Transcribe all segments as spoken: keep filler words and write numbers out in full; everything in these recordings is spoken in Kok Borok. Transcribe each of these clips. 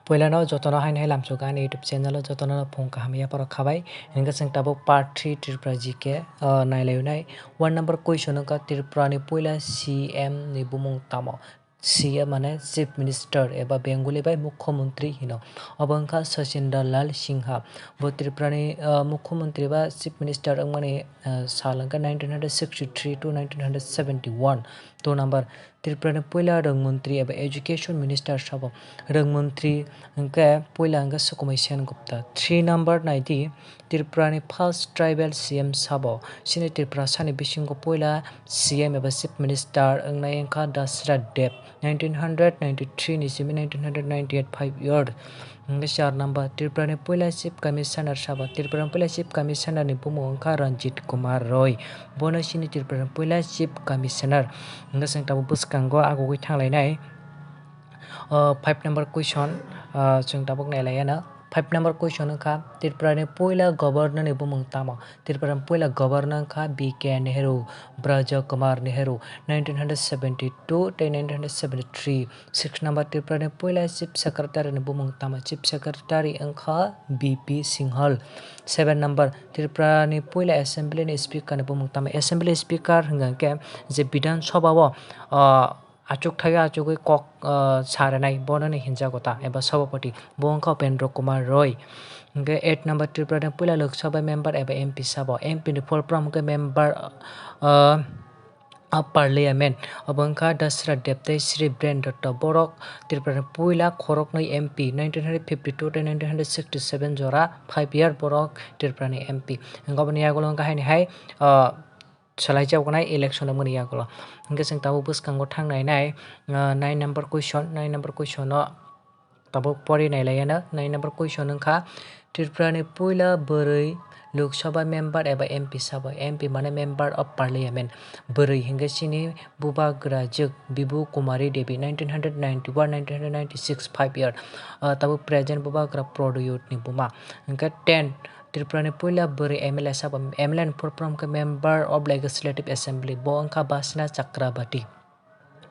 Puilano jotono haino hai lamsogo ani YouTube channel o, jotono phung kaham yapharo khabai. Hingke chwng tabuk part three Tripura G K, ah, nailainai. One number question wngkha Tripura ni puila C M ni bumung tamo? C M mane Chief Minister eba Bengali bai Mukhyamantri hino. Obo wngkha Sachin Lal Singha. Bo Tripura ni, ah, Mukhyamantri ba Chief Minister wngmani, ah, sal wngkha nineteen hundred sixty-three to nineteen hundred seventy-one. Two number, Tripura ni puila rwng montri eba education minister sabo. Rwng montri hwnkhe puila hwnkhe Sukumai Sen Gupta. Three number naidi, Tripura ni first tribal C M sabo. Chini Tripura sani bisingo puila C M eba chief minister wngnai wngkha Dasrat Deb. Nineteen hundred ninety-three ni simi nineteen hundred ninety-eight, five year. Hingke char number, Tripura ni puila Chief Commissioner sabo. Tripura ni puila Chief Commissioner ni bumung wngkha Ranjit Kumar Roy. Bono chini Tripura ni puila Chief Commissioner. Hingke chwng tabuk bwskango agugwi thanglainai. O, five number question, o, chwng tabuk nailaiyano. Five number question wngkha, Tripura ni puila Governor ni bumung tamo? Tripura ni puila Governor wngkha B K Nehru, Braja Kumar Nehru, nineteen hundred seventy-two tei nineteen hundred seventy-three. Six number, Tripura ni puila Chief Secretary ni bumung tamo? Chief Secretary wngkha B P Singhal. Seven number, Tripura ni puila Assembly ni Speaker ni bumung tamo? Assembly Speaker hwnkha khe je Bidhan Sabha o, ah, achuk thai achugwi kok, ah, sa rwnai, bono ni hinjago ta eba Sabhapati, bo wngkha Upendra Kumar Roy. Hwnkhe eight number, Tripura ni puila Lok Sabha member eba M P sabo? M P ni full form hwnkhe member, ah, of Parliament, obo wngkha Dasrat Deb tei Shri Biren Dutta. Borok Tripura ni puila khoroknwi M P, nineteen hundred fifty-two tei nineteen hundred sixty-seven jora five year borok Tripura ni M P. Hwnkhe oboni yagulo wngkha haini hai, ah, swlaijak wngnai election wngmani yagulo. Hwnkhe chwng tabuk bwskango thang nainai, ah, nine number question, nine number question o tabuk pori nailaiyano. Nine number question wngkha, Tripura ni puila bwrwi Lok Sabha member eba M P sabo? M P mane Member of Parliament. Bwrwi hwnkhe chini bubagra jwk Bibu Kumari Devi, nineteen hundred ninety-one, nineteen hundred ninety-six, five year. Ah, tabuk present bubagra Prodiyut ni buma. Hwnkhe ten, Tripura ni puila bwrwi M L A sabo? M L A ni full form khe Member of Legislative Assembly, bo wngkha Basna Chakrabarti.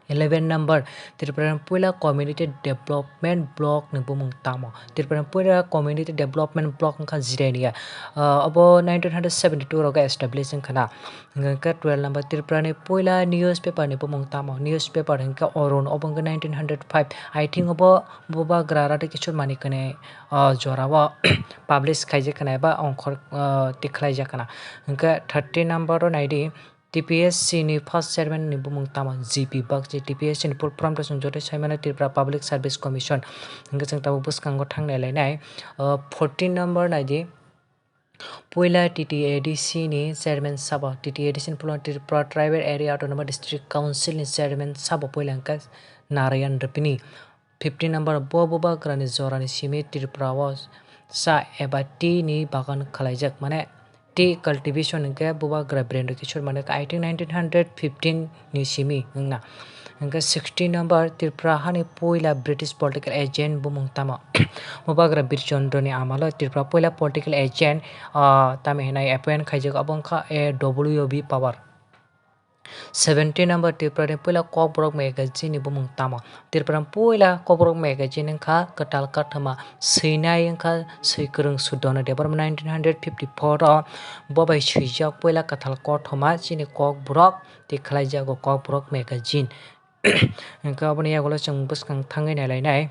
Eleven number, Tripura ni puila Community Development Block ni bumung tamo? Tripura ni puila Community Development Block wngkha Jirania. Ah, obo nineteen hundred seventy-two rogo establish wngkha na. Hwnkhe twelve number, Tripura ni puila newspaper ni bumung tamo? Newspaper hwnkhe Orun, obo wngkha nineteen hundred five. I think obo bubagra Radha Kishore Manikya ni, ah, jorao publish khaijak khna eba ongkhor, ah, tikhlaijak khna. Hwnkhe thirteen number o naidi, T P S C ni first chairman ni bumung tamo? G P Bagchi. T P S C ni full form to chwng joto saimano Tripura Public Service Commission. Hwnkhe chwng tabuk bwskango thang nailainai. Ah, fourteen number naidi, puila T T A D C ni chairman sabo? T T A D C ni full form Tripura Tribal Area Autonomous District Council ni chairman sabo? Puila hwnkhe Narayan Rupini. Fifteen number, bo bubagrani jorani simi Tripura o cha eba tea ni bagan khwlaijak, mane tea cultivation hwnkhe bubagra Birendra Kishore Manikya, I think nineteen hundred fifteen ni simi wngna. Hwnkhe sixteen number, Tripura hani puila British political agent bumung tamo? Bubagra Bir Chandra ni amalo Tripura puila political agent, ah, tamo hinai appoint khaijak, abo wngkha A W B Pawar. Seventeen number, Tripura ni puila Kokborok magazine ni bumung tamo? Tripura ni puila Kokborok magazine wngkha Kwtal Kathoma, swinai wngkha Swikwrwng Sudarno Debbarma, nineteen hundred fifty-four o bo bai swijak puila Kwtal Kathoma chini Kokborok tei khwlaijago Kokborok magazine. Hwnkhe oboni yagulo chwng bwskang thangwi nailainai.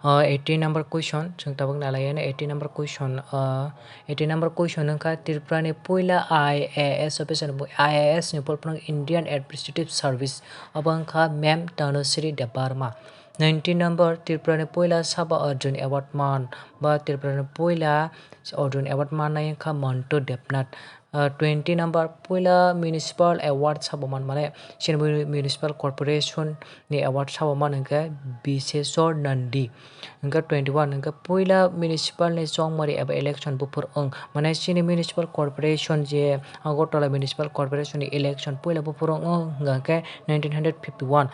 Uh, eighteen number question, chwng tabuk nailaiyano eighteen number question. Uh, eighteen number question wngkha Tripura ni puila I A S officer, I A S ni full form Indian Administrative Service, obo wngkha Ma'am Tanushree Debbarma. Nineteen number, Tripura ni puila Sabha Arjun Award man ba Tripura ni puila Arjun Award mannai wngkha Mantu Debnath. Ah, twenty number, puila municipal award sabo man, mane, chini mu-, municipal corporation ni award sabo man hwnkhe Biseswar Nandi. Hwnkhe twenty one hwnkhe puila municipal ni chongmari eba election buphur wng, mane, chini municipal corporation je Agartala municipal corporation ni election puila buphur wng, wng hwnkhe nineteen hundred fifty one.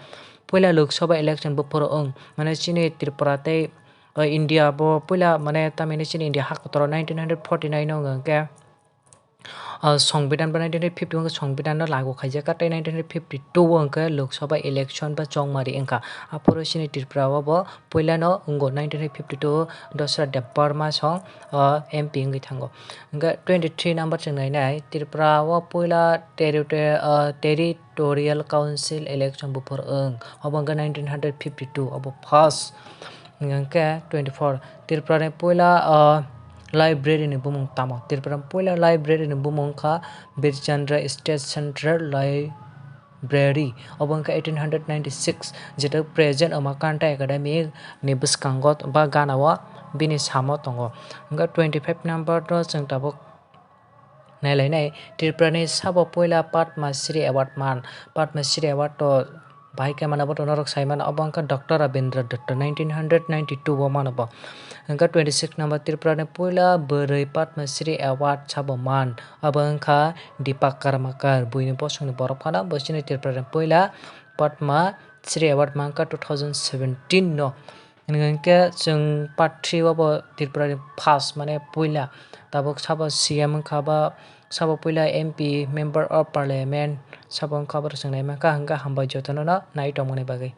Puila Lok Sabha election buphur wng, mane, chini Tripura tei, o, India bo puila, mane, tamini chini India ha kotor o nineteen hundred forty nine o wng hwnkhe Ah, Songbidan ba nineteen hundred fifty-one khe Songbidan no lagu khaijak kha, tei nineteen hundred fifty-two o hwnkhe Lok Sabha election ba chongmari wngkha. Aphuru chini Tripura o bo puila no wngo, nineteen hundred fifty-two o Dosra Debbarma song, ah, M P wngwi thango. Hwnkhe twenty-three number chwng nainai, Tripura o puila terri-, ah, Territorial Council election buphar wng, obo hwnkhe nineteen hundred fifty-two, obo first. Hingkhe twenty-four, Tripura ni puila, ah, library ni bumung tamo? Tripura ni puila library ni bumung wngkha Birchandra State Central Library. Obo wngkha eighteen hundred ninety-six, jeto present Umakanta Academy ni bwskango ba gana o bini samo tongo. Hingkhe twenty-five number no chwng tabuk nailainai, Tripura ni sabo puila Padma Shri Award man. Padma Shri Award to bahai khe mano, bo to norok sai mano, obo wngkha Doctor Rabindra Datta, nineteen hundred ninety-two o mano bo. Hingkhe twenty-six number, Tripura ni puila bwrwi Padma Shri Award sabo man, obo wngkha Deepak Karmakar, buini bosongni borok phano, bo chini Tripura ni puila Padma Shri Award mankha two thousand seventeen no. Hingkhe chwng part three o bo Tripura ni first, mane puila, tabuk sabo C M wngkha ba, sabo puila M P, Member of Parliament, sabo wngkha, abo rok chwng nai mankha. Hingkhe hambai jotono no nai tongmani bagwi.